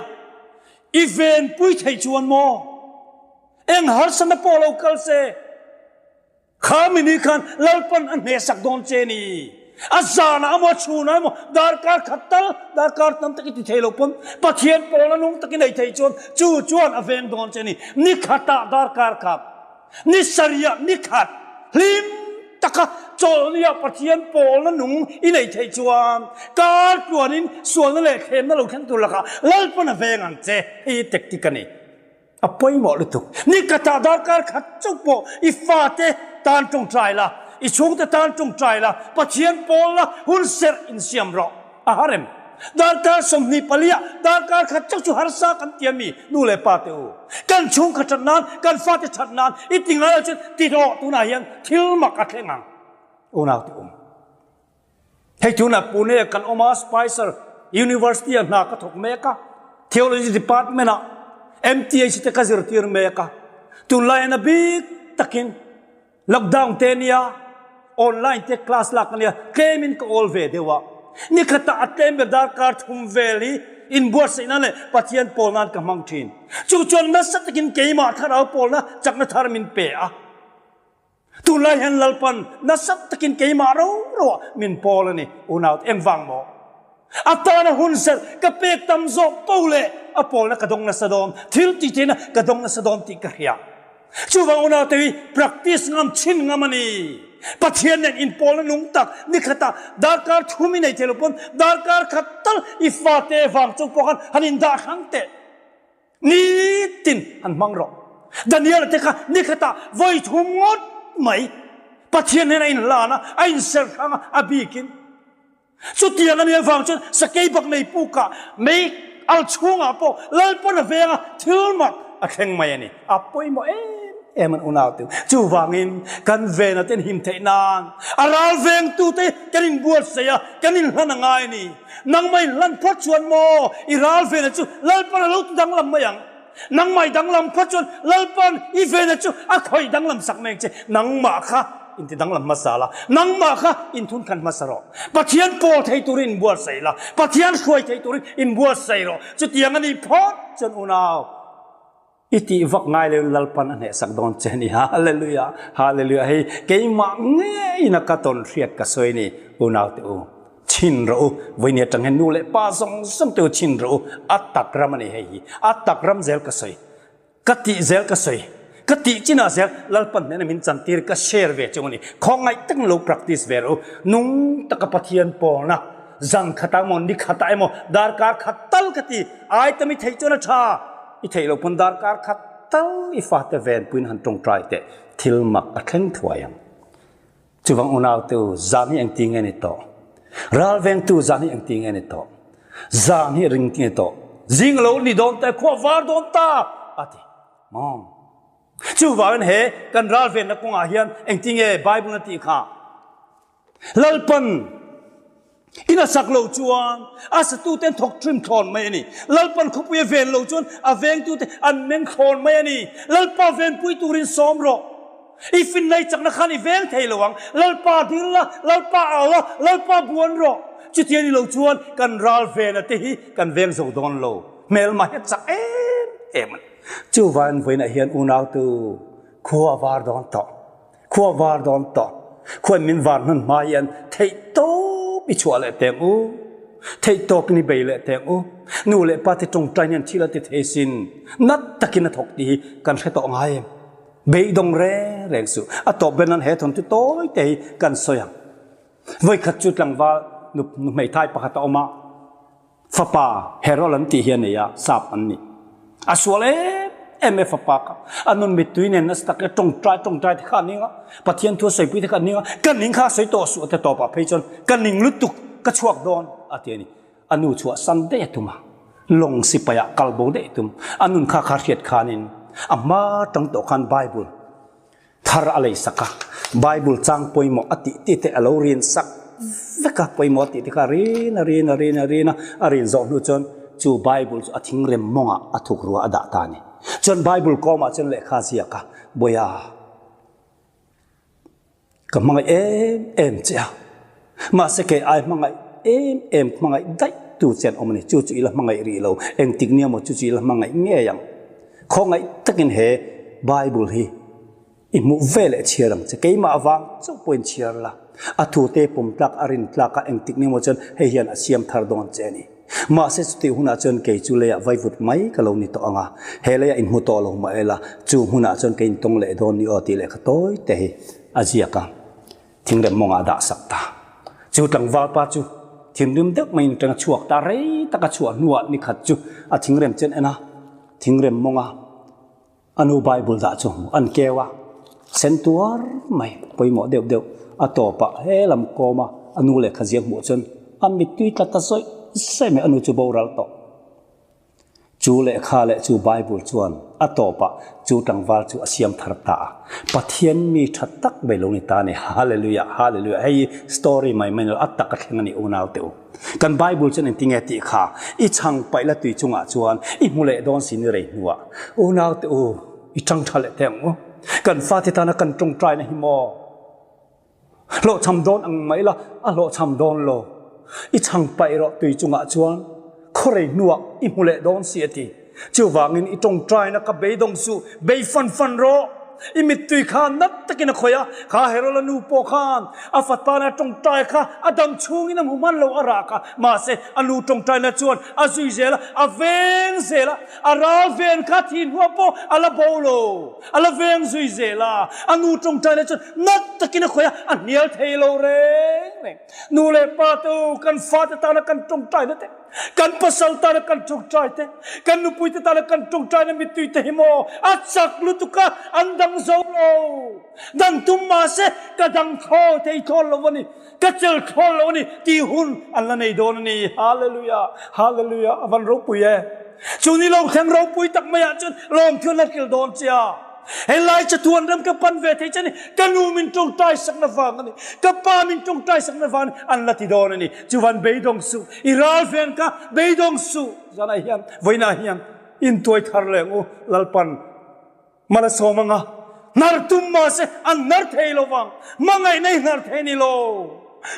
i venpui theih chuan maw eng harsatna pawh lo kal se, Kha mi ni khan Lalpan a hnehsak dawn che ni. A zanah emaw a chhunah emaw darkar khat tal darkar tam tak i ti thei lo pawn Pathian pawlna nung tak i nei thei chuan chu chuan a veng dawn che ni. Ni khatah darkar khat, ni sarihah ni khat hlim taka chawlhniah Pathian pawlna nung i nei thei chuan kar tluanin sualna leh thlemna lo thleng tur lakah Lalpan a veng ang che. Hei hi tactic a ni. A pawimawh lutuk. Ni khatah darkar khat chauh pawh i fate tan tawngtai la, i chhungte tan tawngtai la, Pathian pawl la, hun serh insiam rawh. A har em? Darkar 24 ah darkar khat chauh chu harsa kan ti a mi, nu leh pa te u. Kan chhungkhat that nan, kan fate that nan i ti ngai lo chuan ti rawh tunah hian thil mak a thleng ang. Unau te um. Hei tunah Pune kan awm a, Spicer University ah hna ka thawk mek a, Theology Department ah MTH te ka zirtir mek a. Tunlai hian a bik takin lockdown te nia, online te class lak a nia, tlemin ka awl ve deuh a. Nikhatah a tlem ber darkar thum vel hi inbuatsaih nan leh Pathian pawl nan ka hmang thin. Chu chuan nasa takin keimah thlarau pawlna chakna thar min pe a. Tunlai hian Lalpan nasa takin keimah ro roah min pawl a ni, unaute engvang maw? A tana hun serh ka pek tam zawk po leh a pawlna ka dawng nasa dawn, thil tih theihna ka dawng nasa dawn tih ka hria. Chuvang unaute hi practice ngam chhin ngam a ni. Pathian nen inpawlna nung tak nikhatah darkar thum i nei thei lo pawn darkar khat tal i fate vang chung pawh khan han indah hrang teh. Nitin han hmang rawh. Daniel te kha nikhatah vawi thum ngawt mai Pathian hian a inhlan a, a inserh hrang a, a bikin. Chutiang a nih avang chuan sakei bak nei pukah mei al chhungah pawh Lalpan a veng a, thil mak a thleng mai a ni. A pawimawh em em an unau te. Chuvangin kan vena ten him theih nan a ral vengtute kan inbuatsaih a, kan inhlan a ngai a ni. Nangmah in hlan phawt chuan maw i ral vena chu Lalpan a lo ti danglam mai ang. Nangmah i danglam phawt chuan Lalpan i vena chu a khawih danglam sak mai ang che. Nangmah kha in ti danglam hmasa la, nangmah kha in thun khan hmasa rawh. Pathian pawl thei turin in buatsaih la, Pathian hruai thei turin in buatsaih rawh. Chutiang a nih phawt chuan unau. I tih vak ngai lo in Lalpan a hnehsak dawn che a ni. Hallelujah! Hallelujah! Hei keimah ngeiin a ka tawn hriat ka sawi ni, unaute u. Chhin rawh u, vawinia tang hian nu leh pa zawng zawng te u chhin rawh u, a tak ram a ni hei hi, a tak ram zel ka sawi, ka tih zel ka sawi, ka tih chinah zel Lalpan hnena min chantir ka share ve chung a ni. Khawngaih takin lo practice ve rawh u, nung taka Pathian pawlna zan khatah emaw ni khatah emaw darkar khat tal ka ti, ai tam i theih chuan a tha, i theih loh pawn darkar khat tal i fate venpuiin han tawngtai teh, thil mak a thleng thuai ang. Chuvang unautu, zan hi engti nge ni tawh? Ralvengtu zan hi engti nge ni tawh? Zan hi ring ti nge tawh? Zing lo ni dawn ta, khua var dawn ta, a ti. Maw? Chuvangin he kan ralvenna kawngah hian engti nge Bible a tih kha? Lalpan In a sak lo chuan a satute an thawk trim thlawn mai a ni. Lalpan khawpui a ven lo chuan a vengtute an meng thlawn mai a ni. Lalpa venpui turin sawm rawh. I finnai chakna khan i veng thei lo ang. Lalpa dil la, Lalpa au la, Lalpa buan rawh. Chuti a ni lo chuan kan ral vena te hi kan veng zo dawn lo. Hmelma hi a chak em em a ni. Chuvain vawiinah hian unautu khua a var dawn tawh. Khua var dawn tawh. Khuan min var hman hma hian theih tawp i chhuah leh teng u. Theih tawp in i bei leh teng u. Nu leh pa te tawngtai hian thil a ti thei sin. Nat takin a thawk tih hi kan hre tawh ngai em? Beidawng reng reng suh. A tawp ber nan he thawnthu tawi te hi kan sawi ang. Vawikhat chu tlangval nu hmeithai pakhat a awm a. Fapa Harold an tih hi a nei a, sap an ni. A sual em em e fapa kha. A nun mittui nen nasa tak e tawngtai tawngtai te kha a ning a, Pathian thu a sawipui te kha a ning a, ka ning kha a sawi tawh suh te tawpah phei chuan ka ning lutuk ka chhuak dawn a ti a ni. A nu chhuah san daih a tum a, lawng sipaiah kal bo daih a tum. A nun kha kha hriat khanin a hma tang tawh khan Bible Thar a lei sak a, Bible chang pawimawh a tih tih te a lo rin sak vek a, pawimawh a tih te kha a rin a rin a rin a rin a, a rin zawh hnu chuan chu Bible chu a thingrem mawngah a thuk rua a dah ta a ni. Chuan Bible kawmah chuan lehkha a ziak a, Bawiha, ka hmangaih em em che a, mahse kei ai hmangaih em em hmangaih daih tu che an awm a ni, chu chu i la hmangaih rih lo, engtik nia maw chu chu i la hmangaih ngei ang. Khawngaih takin he Bible hi i hmuh ve leh chhiar ang che. Keimah avang chauh pawhin chhiar la. A thute pawm tlak, a rin tlak a, engtik nia maw chuan hei hian a siam thar dawn che a ni. Mahse chutih hunah chuan kei chu leiah vaivut mai ka lo ni tawh ang a, he leiah inhmu tawh lo mah ela, chu hmunah chuan ka intawng leh dawn ni aw tih lehkha tawi te hi a ziak a. Thingrem mawngah a dah sak ta. Chu tlangval pa chu thinrim deuh maiin atanga chhuak ta rei taka chhuah hnuah nikhat chu a thingrem chen en a, thingrem mawnga a nu Bible dah chu an keu a, sen tuar mai pawimawh deuh deuh a tawpah he lam kawma a nu lehkha ziak hmuh chuan a mittui tla ta zawih zawih mai a nu chu boral tawh. Chu lehkha leh chu Bible chuan a tawpah chu tlangval chu a siam thar ta a. Pathian mi tha tak mai lo ni ta a ni. Hallelujah, hallelujah. Hei hi story mai mai ni lo, a tak a thleng a ni unau teh u. Kan Bible chuan engtinge tih kha i chhang paih la tui chungah chuan i hmu leh dawn si ni rei hnuah. Unau teh u, i tang tha leh teh ang u. Kan fate tana kan tawngtaina hi maw? Hlawhchham dawn ang mai la, a hlawhchham dawn lo. I chhang paih rawh tui chungah chuan khuarei hnuah i hmu leh dawn si a ti. Chuvangin i tawngtaina ka beidawng suh, bei fan fan rawh. I mittui kha nat takin a khawih a, kha Herola nu pawh khan a fatana tawngtai kha a dam chhungin a hmu hman lo a rak a, mahse a nu tawngtaina chuan a zui zel a, a veng zel a, a ral ven kha thi hnuah pawh a la bo lo. A la veng zui zel a, a nu tawngtaina chuan nat takin a khawih a, a hnial thei lo reng reng. Nu leh pa te u, kan fate tana kan tawngtaina te, kan pasal tana kan tawngtai te, kan nupui te tana kan tawngtaina mittui te hi maw a chak lutuk a, an dang zo lo. Dang tum mahse ka dang thlawl thei thlawl lo a ni, ka chel thlawl lo a ni tih hun an la nei dawn a ni. Hallelujah, Hallelujah, a van ropui e. Chu ni lo thleng ropui tak maiah chuan lawmthu an la hril dawn che a. Helai chatuan ram ka pan ve thei che a ni, ka nu min tawngtai sakna vang a ni, ka pa min tawngtai sakna vang a ni, an la ti dawn a ni. Chuvan beidawng suh, i ral ven kha beidawng suh. Zanah hian, vawiinah hian intuai thar leh ang u, Lalpan Malsawm anga hnar tum mahse an hnar thei lo vang. Hmangaihna i hnar thei ni lo.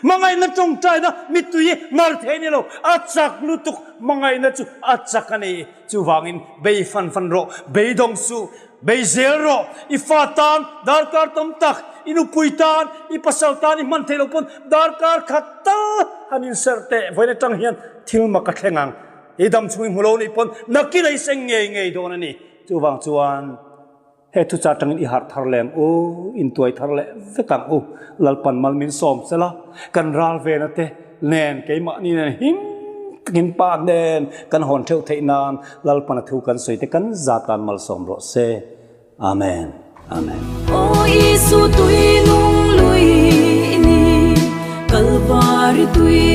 Hmangaihna tawngtaina mittui hi hnar thei ni lo. A chak lutuk hmangaihna chu a chak a ni. Chuvangin bei fan fan rawh, beidawng suh, bei zel rawh. I fa tan darkar tam tak, i nupui tan, i pasal tan i hman thei lo pawn darkar khat tal. Han inserh teh, vawiin atang hian thil mak a thleng ang. I dam chhung i hmu lo nih pawn nakin a i seng ngei ngei dawn a ni. Chuvang chuan he thucha atangin i harh thar leh ang u, intuai thar leh vek ang u. Lalpan mal min sawm sela, kan ral vena te nen keimahni nen him takin pa nen kan hawn theuh theih nan Lalpan a thu kan sawi te kan zatan malsawm rawh se. Amen. Amen. Aw Isu tui nung lui i ni, Kalvari tui.